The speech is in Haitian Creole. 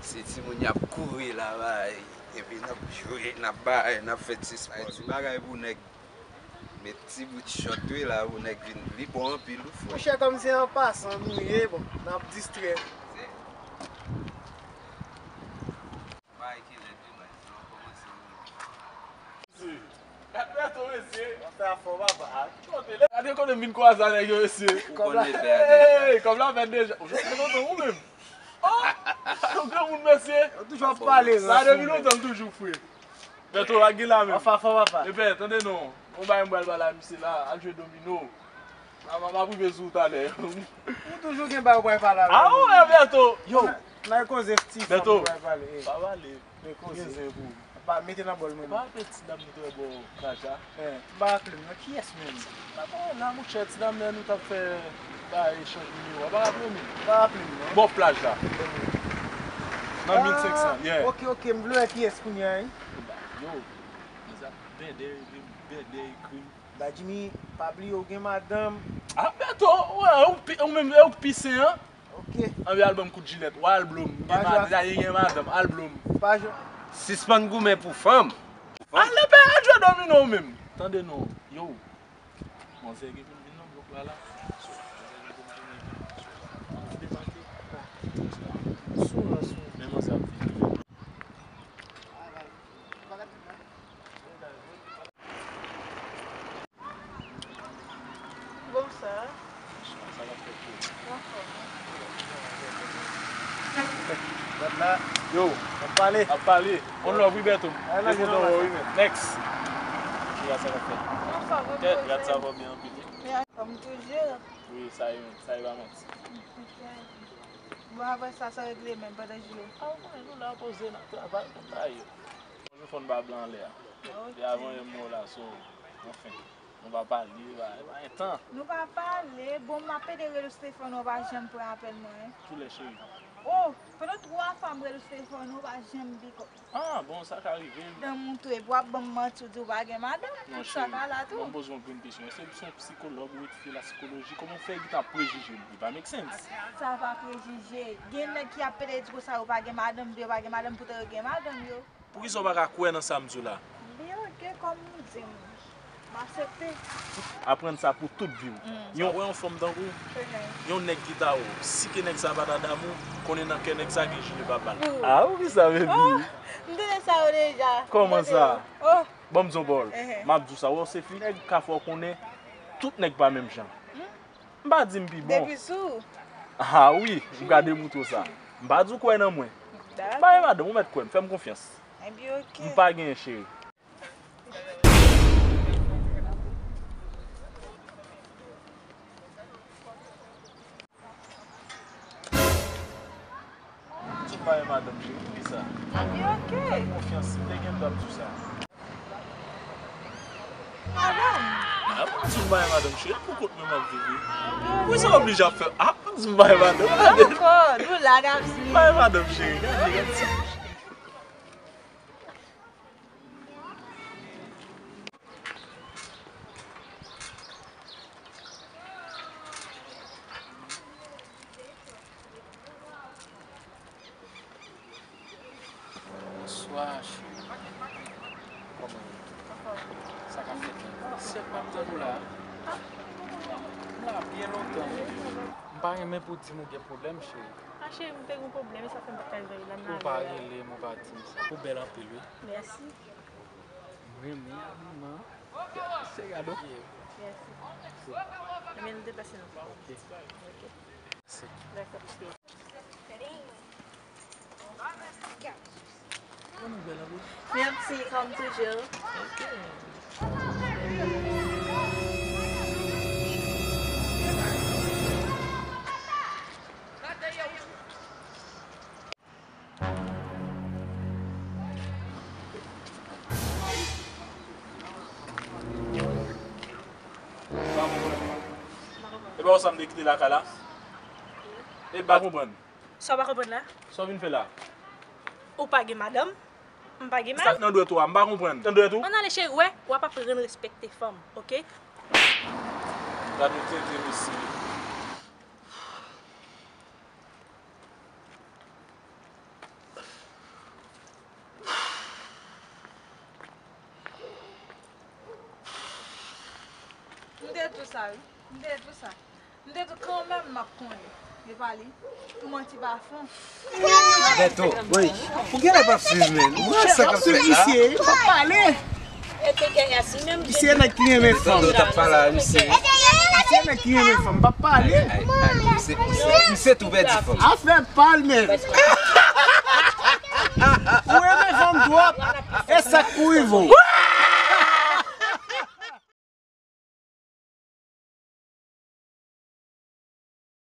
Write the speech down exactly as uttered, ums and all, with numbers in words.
Se timoun y ap kouri la bay, epi n ap jwe, n ap bay, n ap fè ti spò. Ti bagay pou nèg. Men ti bout short wi la pou nèg vin li bon anpil wi frè. Monchè, kòm se an pasan nou ye, bon, n ap distrè. Gade kote m vin kwaze a nèg yo mesye. Kòb la fèt deja. Ou fè lontan ou menm. Oh! Ou granmoun mesye. Ou toujou ap pale. Sa depi lontan m toujou fre. Bèto, pa gen la menm. Anfa fò papa. Ebyen, tande non. Yon bagay m pral pale a misye la, al jwe domino. M ap rive sou ou talè. Ou toujou gen bagay ou pral pale avè m. Ah, ou wè Bèto. Yo. N al koze ti fanm ou pral pale. Pa pale. Men koze. Gen zen pou ou. Pa mete nan bòl mwen. Pa raple ti dam nou te wè bò plaj la. Eh, m pa raple m non. Kiyès menm? Pa konn la monchè, ti dam nan nou t ap fè bay echanj nimewo a. Pa raple m li? Pa raple m non. Bò plaj la. Nan mil senk san, yeah. Ok, ok, m vle wè kiyès kounye a wi. Yo, nèg sa bèdè, bèdè ekri. Ba Jimmy, pa bliye ou gen madanm. Ah, Bèto, ou wè, ou pi, ou menm, ou pi sen an. Ok. Anvi al ban m kout jilèt, ou al blo m. Gen madanm, gen madanm, al blo m. Pa jwe. Sispann goumen pou fanm. Al nan pè, al jwe domino ou menm. Tande non, yo. Manzè gen pou l vin nan blòk la la. Manzè gen pou l vin nan blòk la. Debake. Sou rans ou. Men manzè ap vini. Bon sa. Sa k ap fèt tou? Anfòm. Gad la. Yo. Ap pale. Ap pale. On love wi Bèto. Mwen kontan wè w wi men. Next. Ki gad sa k ap fèt. Anfòm. Tèt, gad sa fò byen anpil wi. Anfòm toujou. Wi, sa ye menm. Sa ye pa manti. Bon, apre sa, sa regle menm pandan jounen. A, ou konnen nou la poze, n ap travay, konn bagay yo. Bonjou, fò n pa blan anlè a. Ok. E avan yè m wè w la, so, anfen, nou pa pale, pa, pa gen tan. Nou pa pale, bon, m ap pede rele w sou telefòn ou, ou pa janm pran apèl mwen. Kilè, cheri? Oh, pandan twa fwa m rele w sou telefòn ou, ou pa janm pik up. Ah, bon, sa ka rive. Dan moun tou, epi w ap ban m manti, w di w pa gen madanm, tout sa ka la tou. Non, cheri, ban m poze w yon grenn kesyon. Èske se yon sikològ ou etidye lasikoloji? Kòman w fè gentan ap prejije m? Li pa make sense. Sa pa prejije. Gen nèg ki ap pede di konsa yo pa gen madanm, yo pa gen madanm, poutan yo gen madanm yo. Poukisa w pa ka kwè nan sa m di w la? Byen, ok, kòm ou di m. M aksepte. Aprann sa pou tout vi w. Yon, wè yon fanm tankou w, yon nèg ki ta wè w. Si ke nèg sa pa ta damou, konnen nan kè nèg sa gen jile pa bal. Ah, ou ki sa, baby? Oh, m tande sa yo deja. Kòman sa? Oh. Ban m di w yon pawòl. M ap di w sa, wè w se fi, nèg ka fè w konnen tout nèg pa menm jan. M pa di m pi bon. Depi sou. Ah wi, m ka demoutre w sa. M pa di w kwè nan mwen. Dakò. M pa gen madanm, ou mèt kwè m, fè m konfyans. Ebyen, ok. M pa genyen cheri. Di w m pa gen madanm, cheri, poukisa? Ebyen, ok. Fè m konfyans, m te gen dwa ap di w sa. Madanm. Ah, m di w m pa gen madanm, cheri, pou kont mwen m ap viv, wi. Poukisa w oblije ap fè, ah, m di w m pa gen madanm. Ankò, nou la n ap viv. M pa gen madanm, cheri, gade, gade ti bouch. Bonswa, cheri. Kòman w ye? Sa k ap fèt la? Syèl pa m tann ou la. M la byen lontan. M pa renmen pou w di m ou gen pwoblèm, cheri. A, cheri, m te gen yon pwoblèm, e sa fè m pa t ka rele w la, m la rele w. Ou pa rele m, ou pa di m sa. Ou bèl anpil, wi. Mèsi. M renmen abiman. Se gade w. Mèsi. Ebyen, nou deplase nou. Ok. Ok. Mèsi. Dakò. Bon nouvèl, wi. Mèsi, kòm toujou. Ok. E pa w sa m te kite lakay la? E pa konprann. Sa w pa konprann la? Sa w vin fè la? Ou pa gen madanm? M pa gen mari? Sa k nan dwèt ou a? M pa konprann. Nan dwèt ou? Ann ale cheri, wè, w ap aprann respekte fanm, oke? Gade yon tenten mesye. M te di w sa, wi. M te di w sa. M te di w kanmenm m ap konnen. E pa li. Pou manti pa fon. Beto, wi. Ou genlè p ap swiv, men. Ou wè sa k ap fèt la? Misye, pa pale. Misye nèg ki renmen fanm. Beto, t ap pale a misye. Misye nèg ki renmen fanm, pa pale. Misye, misye, misye tou pèdi fanm. Afè pal, men. Ou renmen fanm twòp. E sa k pou rive w.